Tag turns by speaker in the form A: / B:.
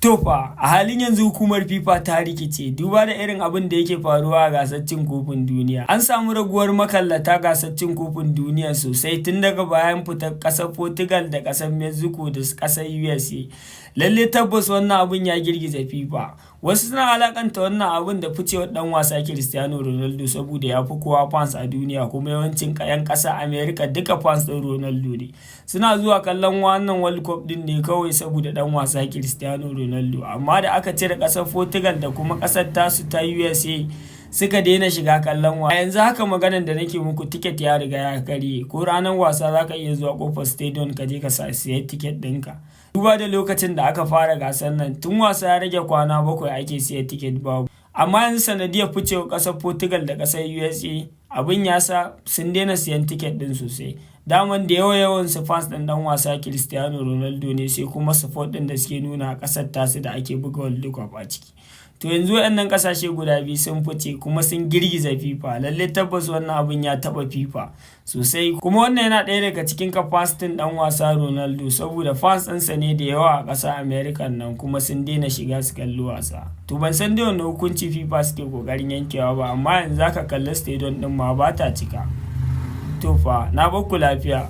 A: To fa, a halin yanzu hukumar FIFA ta rikice duba da irin abin da yake faruwa a gasar cin kofin duniya. An samu raguwar makallata gasar cin kofin duniya sosai tun daga bayan fitar ƙasar Portugal da ƙasar Mexico da ƙasar USA. Lalle tabbas wannan abin ya girgiza FIFA. Wasu suna alakanta wannan abin da ficewar ɗan wasa Cristiano Ronaldo, saboda ya fi kowa fans a duniya, kuma yawancin 'yan ƙasar America duka fans ɗin Ronaldo ne. Suna zuwa kallon wannan World Cup ɗin ne kawai saboda ɗan wasa Cristiano Ronaldo. Amma da aka cire ƙasar Portugal da kuma ƙasar tasu ta USA, suka daina shiga kallon wasa. Yanzu haka maganan da nake muku, tiket ya riga ya karye. Ko ranar wasa za ka iya zuwa kofar stadium ka je ka siya tiket ɗinka. Duba da lokacin da aka fara gasar nan, tun wasa ya rage kwana 7 ake siya tiket, babu. Amma yanzu sanadiyar ficewar ƙasar Portugal da ƙasar USA, abin ya sa sun daina siyan tiket ɗin sosai. Daman da yawa yawan su fans ɗin ɗan wasa Cristiano Ronaldo ne, sai kuma support ɗin da suke nuna a ƙasar tasu da ake buga World Cup a ciki. To yanzu waɗannan ƙasashe guda biyu sun fice kuma sun girgiza FIFA. Lalle tabbas wannan abin ya taɓa FIFA sosai. Kuma wannan yana ɗaya daga cikin capacity ɗan wasa Ronaldo, saboda fans ɗinsa ne da yawa a ƙasar America nan, kuma sun daina shiga su kalli wasa. To ban san dai wanne hukunci FIFA suke ƙoƙarin yankewa ba, amma yanzu zaka kalli stadium ɗin ma ba ta cika. To fa, na bakku lafiya.